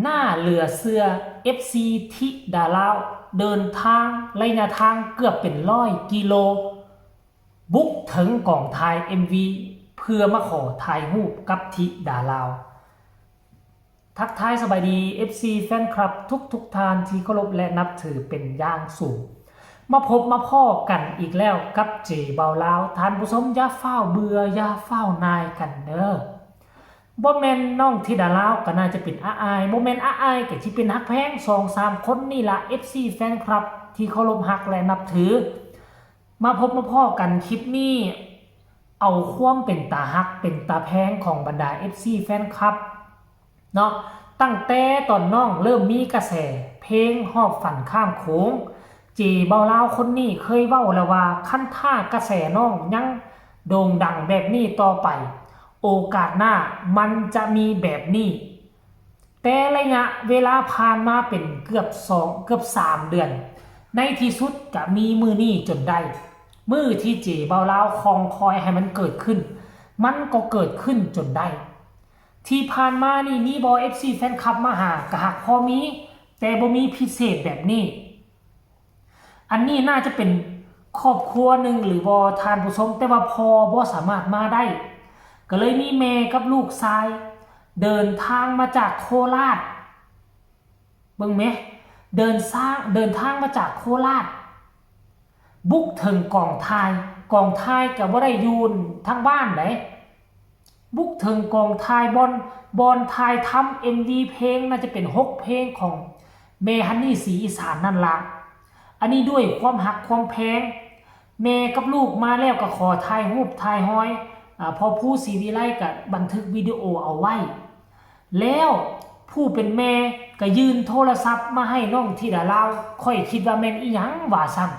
ໜ້າເຫຼືອເຊື່ອ ເອັຟຊີ ທິດາລາວ ເດີນທາງໄລຍະທາງເກືອບເປັນຮ້ອຍກິໂລ ບຸກເຖິງກອງຖ່າຍເອັມວີ ເພື່ອມາຂໍຖ່າຍຮູບກັບທິດາລາວ. ທັກທາຍສະບາຍດີ ເອັຟຊີ ແຟນຄລັບທຸກໆທ່ານທີ່ເຄົາລົບ ແລະ ນັບຖືເປັນຢ່າງສູງ. ມາພົບມາພໍ້ກັນອີກແລ້ວກັບເຈບ່າວລາວ. ທ່ານຜູ້ຊົມຢ່າຟ້າວເບື່ອ ຢ່າຟ້າວໜ່າຍກັນເດີ້. ບໍ່ແມ່ນນ້ອງທິດາລາວກໍໜ້າຈະເປັນອາອາຍ, ບໍ່ແມ່ນອາອາຍກໍຊິເປັນຮັກແພງ. ສອງສາມຄົນນີ້ລະ ເອັຟຊີ ແຟນຄລັບທີ່ເຄົາລົບຮັກ ແລະ ນັບຖື. ມາພົບມາພໍ້ກັນຄລິບນີ້ ເອົາຄວາມເປັນຕາຮັກເປັນຕາແພງຂອງບັນດາ ເອັຟຊີ ແຟນຄລັບເນາະ, ຕັ້ງແຕ່ຕອນນ້ອງເລີ່ມມີກະແສເພງຮອບຝັນຂ້າມໂຂງ, ເຈບ່າວລາວຄົນນີ້ເຄີຍເວົ້າແລ້ວວ່າ ຄັນຖ້າກະແສນ້ອງຍັງໂດ່ງດັງແບບນີ້ຕໍ່ໄປ, ໂອກາດໜ້າມັນຈະມີແບບນີ້. ແຕ່ໄລຍະເວລາຜ່ານມາເປັນເກືອບສອງ ເກືອບສາມເດືອນ, ໃນທີ່ສຸດກະມີມື້ນີ້ຈົນໄດ້, ມື້ທີ່ເຈບ່າວລາວຄອງຄອຍໃຫ້ມັນເກີດຂຶ້ນ, ມັນກໍເກີດຂຶ້ນຈົນໄດ້. ທີ່ຜ່ານມານີ້ມີບໍ່ ເອັຟຊີ ແຟນຄລັບມາຫາ? ກະຫາກພໍມີ, ແຕ່ບໍ່ມີພິເສດແບບນີ້. ອັນນີ້ໜ້າຈະເປັນຄອບຄົວໜຶ່ງຫຼືບໍ່ທ່ານຜູ້ຊົມ, ແຕ່ວ່າພໍ່ບໍ່ສາມາດມາໄດ້, ກໍເລີຍມີແມ່ກັບລູກຊາຍເດີນທາງມາຈາກໂຄລາດ. ເບິ່ງແມ, ເດີນທາງ ເດີນທາງມາຈາກໂຄລາດ, ບຸກເຖິງກອງຖ່າຍ, ກອງຖ່າຍກໍບໍ່ໄດ້ຢູ່ທາງບ້ານໃດ. ບຸກເຖິງກອງຖ່າຍ ບ່ອນ ບ່ອນຖ່າຍທຳເອັມວີເພງ, ໜ້າຈະເປັນຫົກເພງຂອງແມ່ຮັນນີ ສີອີສານນັ້ນລະ. ອັນນີ້ດ້ວຍຄວາມຮັກຄວາມແພງ, ແມ່ກັບລູກມາແລ້ວກໍຂໍຖ່າຍຮູບຖ່າຍຮອຍ, ອາ, ພໍ່ພູ ສີວິໄລກໍບັນທຶກວິດີໂອເອົາໄວ້. ແລ້ວຜູ້ເປັນແມ່ກໍຍື່ນໂທລະສັບມາໃຫ້ນ້ອງທິດາລາວ, ຂ້ອຍຄິດວ່າແມ່ນອີ່ຫຍັງວ່າຊັ້ນ.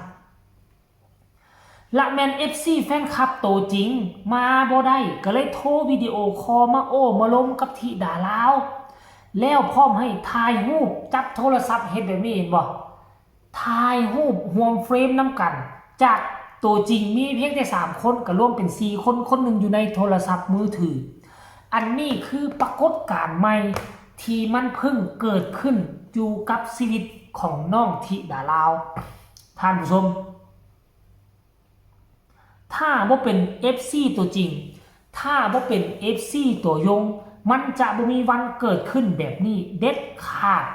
ລະແມ່ນເອັຟຊີແຟນຄລັບໂຕຈິງມາບໍ່ໄດ້ ກໍເລີຍໂທວິດີໂອຄໍມາໂອ້ມາລົມກັບທິດາລາວ ແລ້ວພ້ອມໃຫ້ຖ່າຍຮູບ ຈັບໂທລະສັບເຮັດແບບນີ້ ເຫັນບໍ່? ຖ່າຍຮູບຮ່ວມເຟຣມນຳກັນ ຈາກໂຕຈິງມີພຽງແຕ່ສາມຄົນ ກໍລວມເປັນສີ່ຄົນ ຄົນໜຶ່ງຢູ່ໃນໂທລະສັບມືຖື. ອັນນີ້ຄືປາກົດການໃໝ່ທີ່ມັນເພິ່ງເກີດຂຶ້ນຢູ່ກັບຊີວິດຂອງນ້ອງທິດາລາວ ທ່ານຜູ້ຊົມ. ຖ້າບໍ່ເປັນເອັຟຊີຕົວຈິງ, ຖ້າບໍ່ເປັນເອັຟຊີຕົວຍົງ, ມັນຈະບໍ່ມີວັນເກີດຂຶ້ນແບບນີ້ເດັດຂາດ.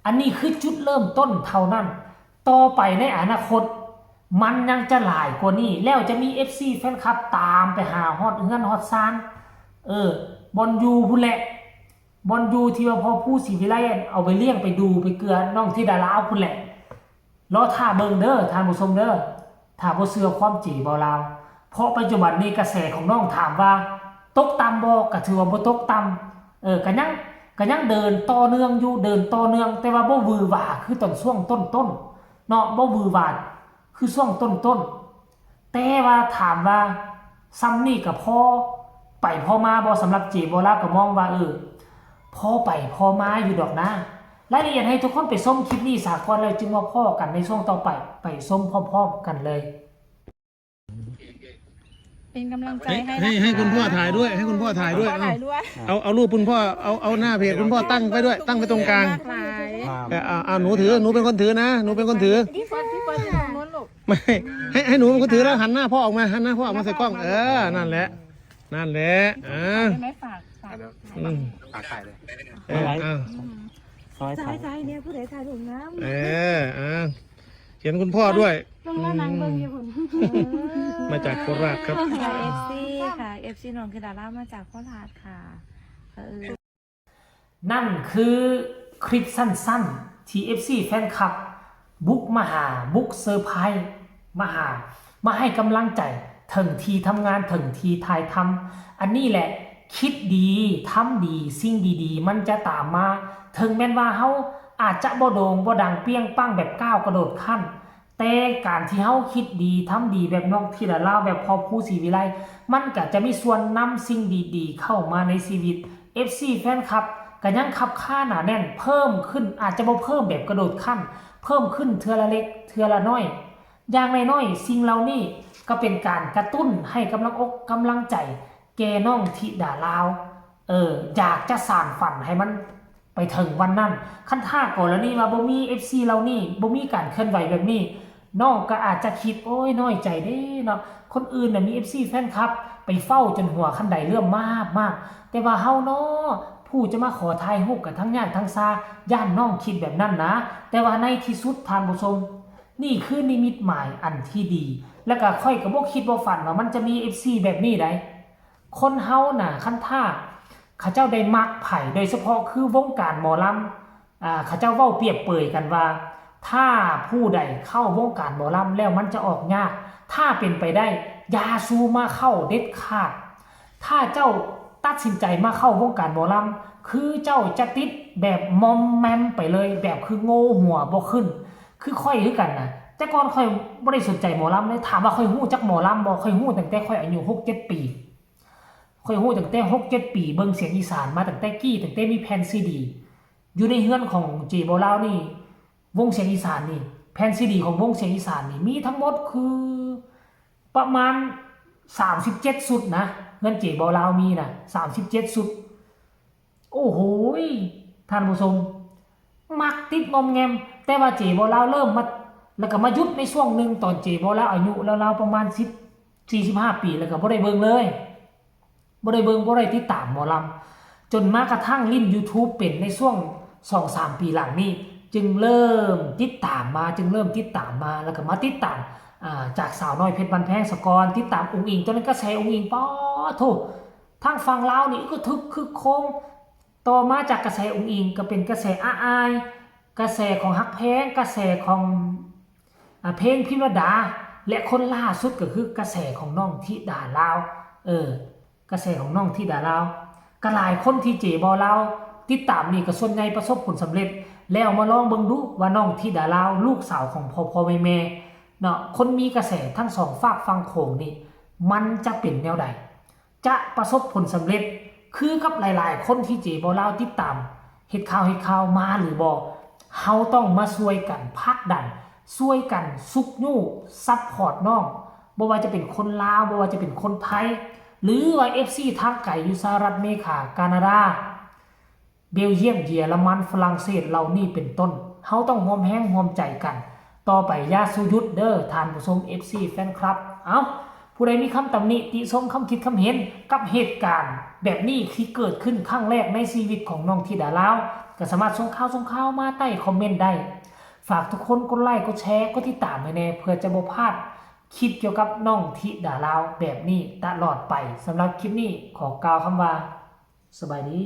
ອັນນີ້ຄືຈຸດເລີ່ມຕົ້ນເທົ່ານັ້ນ. ຕໍ່ໄປໃນອະນາຄົດ, ມັນຍັງຈະຫຼາຍກວ່ານີ້, ແລ້ວຈະມີເອັຟຊີແຟນຄລັບຕາມໄປຫາຮອດເຮືອນຮອດຊານ, ເອີ, ບ່ອນຢູ່ພຸ້ນແຫຼະ, ບ່ອນຢູ່ທີ່ວ່າພໍ່ພູ ສີວິໄລ ເອົາໄປລ້ຽງໄປດູໄປເກືອນ້ອງທິດາລາວພຸ້ນແຫຼະ. ລໍຖ້າເບິ່ງເດີທ່ານຜູ້ຊົມເດີ ຖ້າບໍ່ເຊື່ອຄວາມເຈບ່າວລາວ. ເພາະປັດຈຸບັນນີ້ກະແສຂອງນ້ອງຖາມວ່າຕົກຕ່ຳບໍ່? ກະຖືວ່າບໍ່ຕົກຕ່ຳ. ເອີ ກະຍັງ ກະຍັງເດີນຕໍ່ເນື່ອງຢູ່ ເດີນຕໍ່ເນື່ອງ ແຕ່ວ່າບໍ່ຫວືຫວາຄືຕອນຊ່ວງຕົ້ນໆເນາະ ບໍ່ຫວືຫວາຄືຊ່ວງຕົ້ນໆ. ແຕ່ວ່າຖາມວ່າຊ່ຳນີ້ກະພໍໄປພໍມາບໍ່? ສຳລັບເຈບໍ່ລາວກະມອງວ່າ ເອີ ພໍໄປພໍມາຢູ່ດອກນາ. ລາຍລະອຽດໃຫ້ທຸກຄົນໄປຊົມຄລິບນີ້ສາກ່ອນ ແລ້ວຈຶ່ງມາພໍ້ກັນໃນຊ່ວງຕໍ່ໄປ ໄປຊົມພ້ອມໆກັນເລີຍ. ເປັນກຳລັງໃຈໃຫ້ ໃຫ້ ໃຫ້ ໃຫ້ຄຸນພໍ່ຖ່າຍດ້ວຍ ໃຫ້ຄຸນພໍ່ຖ່າຍດ້ວຍ ເອົາ ເອົາ ເອົາຮູບຄຸນພໍ່ ເອົາ ເອົາໜ້າເພຈຄຸນພໍ່ຕັ້ງໄວ້ດ້ວຍ ຕັ້ງໄວ້ຕົງກາງ. ເອີ ເອົາ ເອົາ ໜູຖື ໜູເປັນຄົນຖືນະ ໜູເປັນຄົນຖື. ພີ່ເປີດ ພີ່ເປີດຢູ່ທາງໂນ້ນລູກ. ໃຫ້ ໃຫ້ໜູເປັນຄົນຖື ແລ້ວຫັນໜ້າພໍ່ອອກມາ ຫັນໜ້າພໍ່ອອກມາໃສ່ກ້ອງ. ເອີ ນັ້ນແຫຼະ ນັ້ນແຫຼະ. ອ່າ ໄດ້ໄໝ? ຝາກ ຝາກ ອືມ ຝາກຖ່າຍເລີຍ. ເອີ ເອົາ ອືມ ຊ້ອຍ ຊ້ອຍ ຊ້ອຍ ນີ້ ຜູ້ໃດຖ່າຍຮູບງາມ? ເອີ ອ່າ ເຫັນຄຸນພໍ່ດ້ວຍ. ຕ້ອງມານັ່ງເບິ່ງຢູ່ພຸ້ນ. ອືມ ມາຈາກໂຄລາດຄັບ. ເອັຟຊີ ຄ່ະ ເອັຟຊີ ນ້ອງທິດາລາວ ມາຈາກໂຄລາດຄ່ະ. ເອີ ນັ້ນຄືຄລິບສັ້ນໆ ທີ່ເອັຟຊີແຟນຄລັບບຸກມາຫາ ບຸກເຊີໄພມາຫາ ມາໃຫ້ກຳລັງໃຈເຖິງທີ່ທຳງານ ເຖິງທີ່ຖ່າຍທຳ. ອັນນີ້ແຫຼະ ຄິດດີ ທຳດີ ສິ່ງດີໆມັນຈະຕາມມາ. ເຖິງແມ່ນວ່າເຮົາອາດຈະບໍ່ໂດ່ງບໍ່ດັງປ່ຽງປັງແບບກ້າວກະໂດດຂັ້ນ, ແຕ່ການທີ່ເຮົາຄິດດີ ທຳດີແບບນ້ອງທິດາລາວ ແບບພໍ່ພູ ສີວິໄລ ມັນກະຈະມີສ່ວນນຳສິ່ງດີໆເຂົ້າມາໃນຊີວິດ. ເອັຟຊີແຟນຄລັບກະຍັງຄັບຄາໜາແໜ້ນເພີ່ມຂຶ້ນ, ອາດຈະບໍ່ເພີ່ມແບບກະໂດດຂັ້ນ, ເພີ່ມຂຶ້ນເທື່ອລະເລັກເທື່ອລະນ້ອຍ. ຢ່າງໜ້ອຍໆ ສິ່ງເຫຼົ່ານີ້ກະເປັນການກະຕຸ້ນໃຫ້ກຳລັງອົກກຳລັງໃຈແກ່ນ້ອງທິດາລາວ ເອີ ຢາກຈະສານຝັນໃຫ້ມັນໄປເຖິງວັນນັ້ນ. ຄັນຖ້າກໍລະນີວ່າບໍ່ມີເອັຟຊີເຫຼົ່ານີ້ ບໍ່ມີການເຄື່ອນໄຫວແບບນີ້ ນ້ອງກໍອາດຈະຄິດ ໂອ້ຍ ນ້ອຍໃຈເດ້ເນາະ ຄົນອື່ນນະມີເອັຟຊີແຟນຄລັບໄປເຝົ້າຈົນຫົວຄັນໄດເລື່ອມມາບໆ ແຕ່ວ່າເຮົາເນາະ ຜູ້ຈະມາຂໍຖ່າຍຮູບກັນທັງຍາກທັງຊາ ຢ້ານນ້ອງຄິດແບບນັ້ນນະ. ແຕ່ວ່າໃນທີ່ສຸດທ່ານຜູ້ຊົມ ນີ້ຄືນິມິດໝາຍອັນທີ່ດີ ແລ້ວກໍຂ້ອຍກໍບໍ່ຄິດບໍ່ຝັນວ່າມັນຈະມີເອັຟຊີແບບນີ້ໃດ໋. ຄົນເຮົານະ ຄັນຖ້າເຂົາເຈົ້າໄດ້ມັກໃຜ ໂດຍສະເພາະຄືວົງການໝໍລຳ ອາ ເຂົາເຈົ້າເວົ້າປຽບເປີຍກັນວ່າ ຖ້າຜູ້ໃດເຂົ້າວົງການໝໍລຳແລ້ວມັນຈະອອກຍາກ ຖ້າເປັນໄປໄດ້ ຢ່າສູ່ມາເຂົ້າເດັດຂາດ. ຖ້າເຈົ້າຕັດສິນໃຈມາເຂົ້າວົງການໝໍລຳ ຄືເຈົ້າຈະຕິດແບບມອມແມມໄປເລີຍ ແບບຄືໂງ່ຫົວບໍ່ຂຶ້ນ. ຄືຂ້ອຍຄືກັນນະ ແຕ່ກ່ອນຂ້ອຍບໍ່ໄດ້ສົນໃຈໝໍລຳເລີຍ. ຖາມວ່າຂ້ອຍຮູ້ຈັກໝໍລຳບໍ່? ຂ້ອຍຮູ້ຕັ້ງແຕ່ຂ້ອຍອາຍຸຫົກເຈັດປີ. ຂ້ອຍຮູ້ຕັ້ງແຕ່ຫົກເຈັດປີ ເບິ່ງສຽງອີສານມາຕັ້ງແຕ່ກີ້ ຕັ້ງແຕ່ມີແຜ່ນຊີດີ ຢູ່ໃນເຮືອນຂອງເຈບໍ່ລາວນີ້ ວົງສຽງອີສານນີ້ ແຜ່ນຊີດີຂອງວົງສຽງອີສານນີ້ ມີທັງໝົດຄືປະມານສາມສິບເຈັດຊຸດນະ ເຮືອນເຈບໍ່ລາວມີນະ ສາມສິບເຈັດຊຸດ. ໂອ້ໂຫຍ ທ່ານຜູ້ຊົມ ມັກຕິດງອມແງມ ແຕ່ວ່າເຈບໍ່ລາວເລີ່ມມາ ແລ້ວກໍມາຢຸດໃນຊ່ວງໜຶ່ງ ຕອນເຈບໍ່ລາວອາຍຸລາວໆປະມານສິບ ສີ່ສິບຫ້າປີ ແລ້ວກໍບໍ່ໄດ້ເບິ່ງເລີຍ ບໍ່ໄດ້ເບິ່ງ ບໍ່ໄດ້ຕິດຕາມໝໍລຳ ຈົນມາກະທັ່ງຫຼິ້ນ YouTube ເປັນໃນຊ່ວງສອງສາມປີຫຼັງນີ້ ຈຶ່ງເລີ່ມຕິດຕາມມາ ຈຶ່ງເລີ່ມຕິດຕາມມາ ແລ້ວກໍມາຕິດຕາມ ອາ ຈາກສາວນ້ອຍເພັດບ້ານແພງສາກ່ອນ ຕິດຕາມອຸ້ງອິງ ຕອນນັ້ນກະແສອຸ້ງອິງ ປາໂທ້ ທາງຝັ່ງລາວນີ້ກະທຶກຄຶກໂຄມ ຕໍ່ມາຈາກກະແສອຸ້ງອິງ ກໍເປັນກະແສອາອາຍ ກະແສຂອງຮັກແພງ ກະແສຂອງ ອາ ເພງພິມລະດາ ແລະ ຄົນລ່າສຸດກໍຄືກະແສຂອງນ້ອງທິດາລາວ ເອີ ກະແສຂອງນ້ອງທິດາລາວ ກໍຫຼາຍຄົນທີ່ເຈບໍ່ລາວຕິດຕາມນີ້ ກໍສ່ວນໃຫຍ່ປະສົບຜົນສຳເລັດ. ແລ້ວມາລອງເບິ່ງດູວ່ານ້ອງທິດາລາວ ລູກສາວຂອງພໍ່ໆແມ່ໆເນາະ ຄົນມີກະແສທັງສອງຟາກຝັ່ງໂຂງນີ້ ມັນຈະເປັນແນວໃດ? ຈະປະສົບຜົນສຳເລັດຄືກັບຫຼາຍໆຄົນທີ່ເຈບໍ່ລາວຕິດຕາມເຮັດຂ່າວເຮັດຂ່າວມາຫຼືບໍ່? ເຮົາຕ້ອງມາຊ່ວຍກັນຜັກດັນ ຊ່ວຍກັນຊຸກຍູ້ ຊັບພອດນ້ອງ ບໍ່ວ່າຈະເປັນຄົນລາວ ບໍ່ວ່າຈະເປັນຄົນໄທ ຫຼືວ່າເອັຟຊີທາງໄກຢູ່ສະຫະລັດອາເມລິກາ ການາດາ ເບວຢ້ຽມ ເຢຍລະມັນ ຝຣັ່ງເສດ ເຫຼົ່ານີ້ເປັນຕົ້ນ ເຮົາຕ້ອງຮ່ວມແຮງຮ່ວມໃຈກັນຕໍ່ໄປ ຢ່າສູ່ຢຸດເດີທ່ານຜູ້ຊົມ ເອັຟຊີ ແຟນຄລັບ. ເອົ້າ ຜູ້ໃດມີຄຳຕຳໜິຕິຊົມ ຄຳຄິດຄຳເຫັນກັບເຫດການແບບນີ້ທີ່ເກີດຂຶ້ນຄັ້ງແລກໃນຊີວິດຂອງນ້ອງທິດາລາວ ກໍສາມາດສົ່ງຂ່າວ ສົ່ງຂ່າວມາໃຕ້ຄອມເມັນໄດ້. ຝາກທຸກຄົນກົດໄລ ກົດແຊ ກົດຕິດຕາມໃຫ້ແດ່ ເພື່ອຈະບໍ່ພາດຄລິບກ່ຽວກັບນ້ອງທິດາລາວແບບນີ້ຕະຫຼອດໄປ. ສຳລັບຄລິບນີ້ຂໍກ່າວຄຳວ່າ ສະບາຍດີ.